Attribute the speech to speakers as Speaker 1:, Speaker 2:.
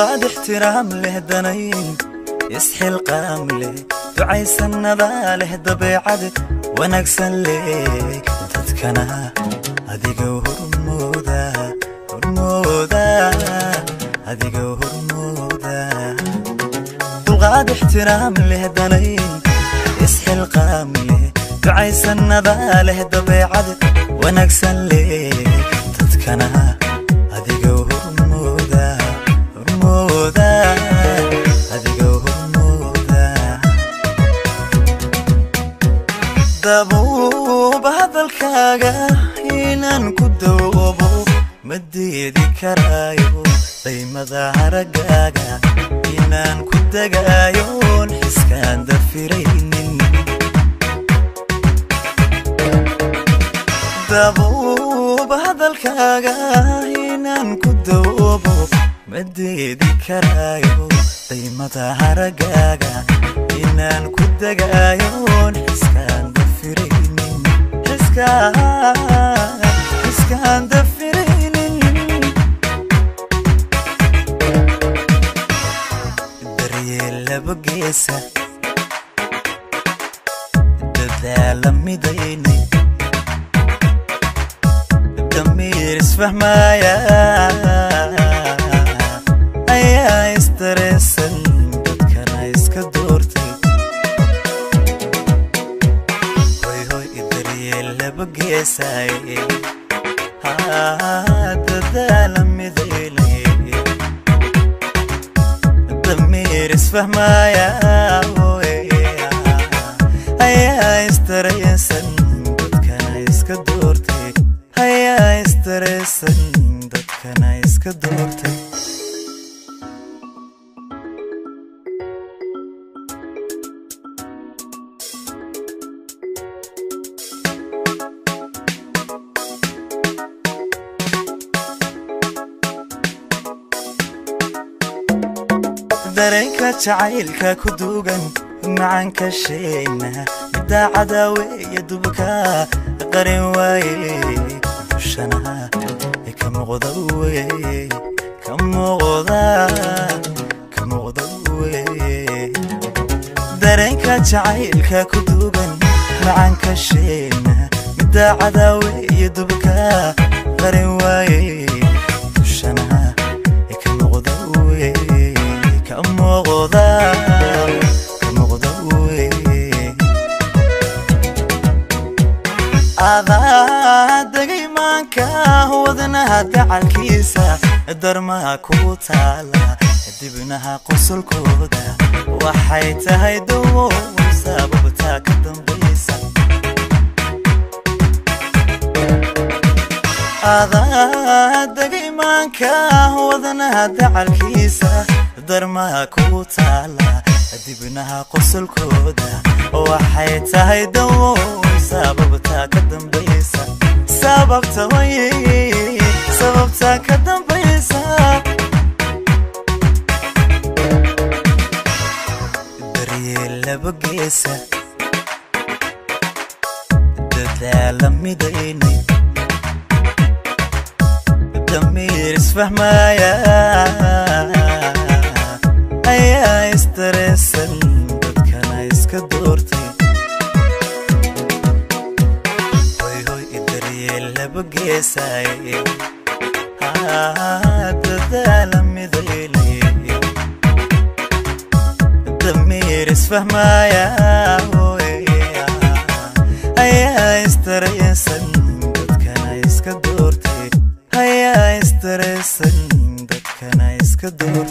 Speaker 1: Dulqaad ixtiraam leh, danayn isxilqaam leh, ducaysanada leh, dabeecad wanaagsan leh, dadkana adiga hormooda, hormooda, adiga hormooda. Dulqaad ixtiraam leh, danayn isxilqaam leh, ducaysanada leh, dabeecad wanaagsan leh, dadkana adiga hormooda, hormooda, adiga hormooda. Dabuuba hadalkaaga inaan ku dawoobo ma diidi karaayo, daymada haraggaaga inaan ku degaayoon xiskaan dafiraynin. Dabuuba hadalkaaga inaan ku dawoobo ma diidi karaayo, daymada haraggaaga inaan ku degaayoon xiskaan dafiraynin, xiskaan dafiraynin. Daryeel laba geesa, dadaala midaynay, damiir isfahmaya ayaa isdareesan, dadkana iska doortay. Hoy hoy, daryeel laba geesay, dadaala midaynay, damiir isfahmaya ayaa isdareesan, dadkana iska doortay, ayaa isdareesan, dadkana iska doortay. Dareenka jacaylka ku duugan macanka sheena, middaa cadaaweeya dubka qarin waaye, dushana ka muuqda weye, ka muuqda, ka muuqda weye. Dareenka jacaylka ku duugan macanka sheena, middaa cadaaweeya dubka qarin waaye, dushana ka muuqda weye, ka muuqda, ka muuqda weye. Adaa degay maanka wadnaha dacalkiisa, darmaha ku taala dibnaha qosolkooda, waxay tahay dawow sababtaa ka dambaysa. Adaa degay maanka wadnaha dacalkiisa, darmaha ku taala dibnaha qosolkooda, waxay tahay dawow sababtaa ka dambaysa, sababta way, sababtaa ka dambaysa. Daryeel laba geesa, dadaala midaynay, damiir isfahmaya ayaa isdareesan, dadkana iska doortay. Hoy hoy, daryeel laba geesay, dadaala midaynay, damiir isfahmaya ayaa isdareesan, dadkana iska doortay, ayaa isdareesan, dadkana iska doortay.